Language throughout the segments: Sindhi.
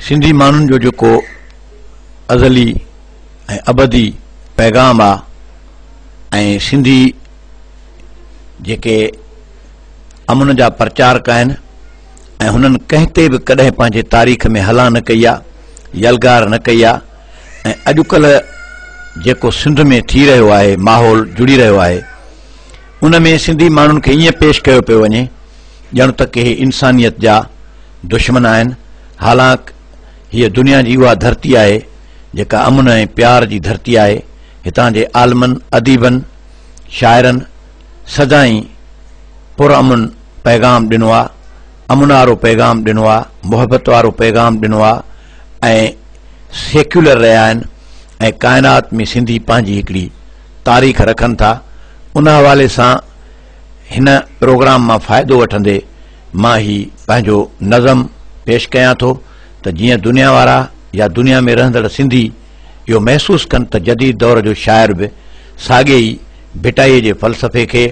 سنڌي ماڻهن جو جيڪو ازلي ۽ ابدي پيغام آ ۽ سنڌي جيڪي امن جا پرچارڪ آهن ۽ هنن ڪنهن تي به ڪڏهن پنهنجي تاريخ ۾ هلان نه ڪئي آ، يلغار نه ڪئي آ ۽ اڄڪلهه جيڪو سنڌ ۾ ٿي رهيو آهي، ماحول جڙي رهيو آهي، ان ۾ سنڌي ماڻهن کي ائين پيش ڪيو پيو وڃي ڄڻ ته ڪي انسانيت جا دشمن آهن، حالانڪ هيء دنيا جي اها ڌرتي آهي جيڪا امن ۽ پيار جي ڌرتي آهي، هتان جي عالمن، اديبن، شاعرن سدائين پرامن پيغام ڏنو آ، امن وارو پيغام ڏنو آ، محبت وارو پيغام ڏنو آ ۽ سيڪيولر رهيا آهن ۽ ڪائنات ۾ سنڌي پنهنجي هڪڙي تاريخ رکن ٿا، ان حوالي سان هن پروگرام مان فائدو وٺندي مان هي پنهنجو نظم پيش ڪيان ٿو ته جيئن دنيا وارا يا دنيا ۾ رهندڙ سنڌي اهو محسوس ڪن ته جديد دور جو شاعر به ساڳئي ئي ڀٽائيء جي فلسفي کي،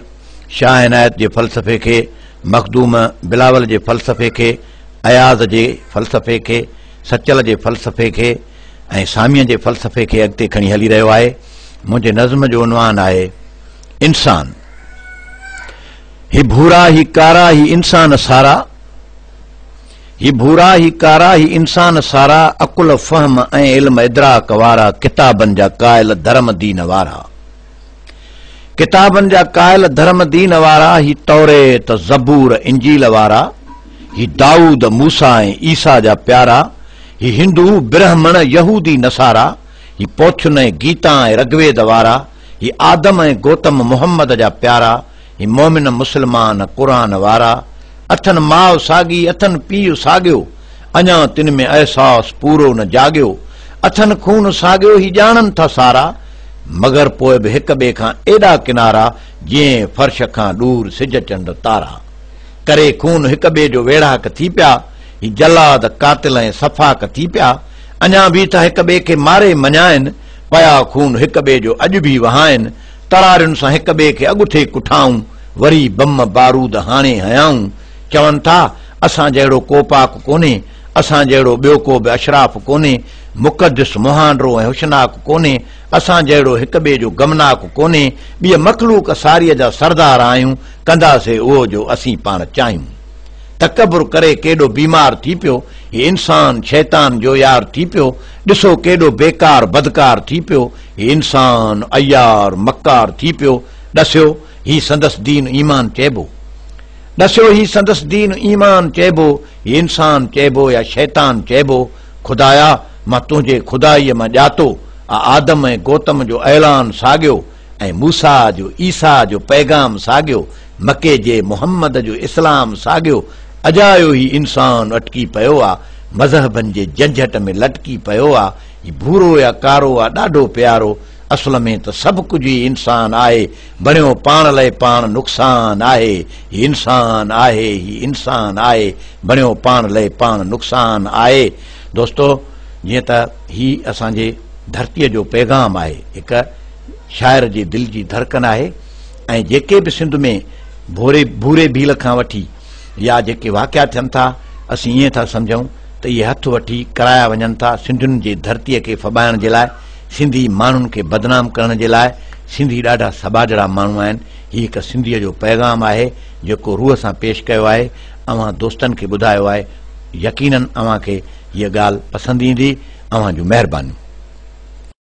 شاهه عنايت جي فلسفي کي، مخدوم بلاول جي فلسفي کي، اياز جي فلسفي کي، سچل جي فلسفي کي ۽ ساميء جي فلسفي کي اڳتي کڻي هلي رهيو آهي. منهنجي نظم جو عنوان آهي، انسان. هي ڀورا، هي ڪارا، هي انسان سارا. هي ڀورا، هي ڪارا، هي انسان سارا، عقل، فهم ۽ علم ادراڪ وارا، ڪتابن جا قائل، ڌرم دين وارا. ڪتابن جا قائل، ڌرم دين وارا، هي توريت، زبور، انجيل وارا، هي دائود، موسيٰ ۽ عيسيٰ جا پيارا، هي هندو، برهمڻ، يهودي، نصارا، هي پوٿين ۽ گيتا ۽ رگويد وارا، هي آدم ۽ گوتم محمد جا پيارا، هي مؤمن مسلمان قرآن وارا، اٿن ماء ساڳي اٿن پيء ساڳيو، اڃا تن ۾ احساس پورو نه جاڳيو، اٿن خون ساڳيو هي ڄاڻن ٿا سارا، مگر پوء به هڪ ٻئي کان ايڏا ڪنارا، جئين فرش کان ڏور سج چنڊ تارا. ڪري خون هڪ ٻئي جو ويڙهاڪ ٿي پيا، هي جلاد، قاتل ۽ سفاڪ ٿي پيا، اڃا ڀي ٿا هڪ ٻئي کي ماري مڃائن، پيا خون هڪ ٻئي جو اڄ ڀي وهائن، ترارين سان هڪ ٻئي کي اڳٺي ڪٺائون، وري بم بارود هاڻي هنيائون. چون ٿا، اسان جهڙو ڪو پاڪ ڪونهي، اسان جهڙو ٻيو ڪو به اشراف ڪونهي، مقدس، مهانڊو ۽ هوشناڪ ڪونهي، اسان جهڙو هڪ ٻئي جو غمناڪ ڪونهي، ٻيء مخلوق ساريء جا سردار آهيون، ڪنداسي اهو جو اسين پاڻ چاهيون. تڪبر ڪري ڪيڏو بيمار ٿي پيو، هي انسان شيطان جو يار ٿي پيو، ڏسو ڪيڏو بيڪار بدڪار ٿي پيو، هي انسان عيار مڪار ٿي پيو، ڏسيو هي سندس دين ايمان چئبو. ڏسيو هي سندس دين ايمان چئبو، هي انسان چئبو يا شيطان چئبو، خدايا مان تنهنجي خدائيء مان ڄاتو آ آدم ۽ گوتم جو اعلان ساڳيو ۽ موسيٰ جو عيسيٰ جو پيغام ساڳيو، مڪي جي محمد جو اسلام ساڳيو، اجايو هي انسان اٽڪي پيو آ، مذهبن جي جنجهٽ ۾ لٽڪي پيو آ، هي ڀورو يا ڪارو آ ڏاڍو پيارو، اصل ۾ ته سڀ ڪجهه ئي انسان آهي، بڻيو پاڻ لئه پاڻ نقصان آهي، هي انسان آهي، هي انسان آهي، بڻيو پاڻ لئه پاڻ نقصان آهي. دوستو جيئن ته هي اسان جي ڌرتيء جو پيغام آهي، هڪ شاعر جي دل جي ڌڙڪن آهي ۽ جيڪي به سنڌ ۾ ڀوري ڀوري ڀيل کان وٺي يا جيڪي واقعا ٿين ٿا، اسين ائين ٿا سمجهون ته اهي هٿ وٺي ڪرايا وڃن ٿا سنڌين جي ڌرتيء کي ڦٻائڻ جي لاء، سنڌي ماڻهن کي بدنام ڪرڻ جي لاء. سنڌي ڏاڍا سٻاجهڙا ماڻهو آهن. هي هڪ سنڌيء جو پيغام آهي، جيڪو روح سان پيش ڪيو آهي، اوهان دوستن کي ٻڌايو آهي. يقيناً اوهان کي هيء ڳالهه پسند ايندي. اوهان جون مهربانيون.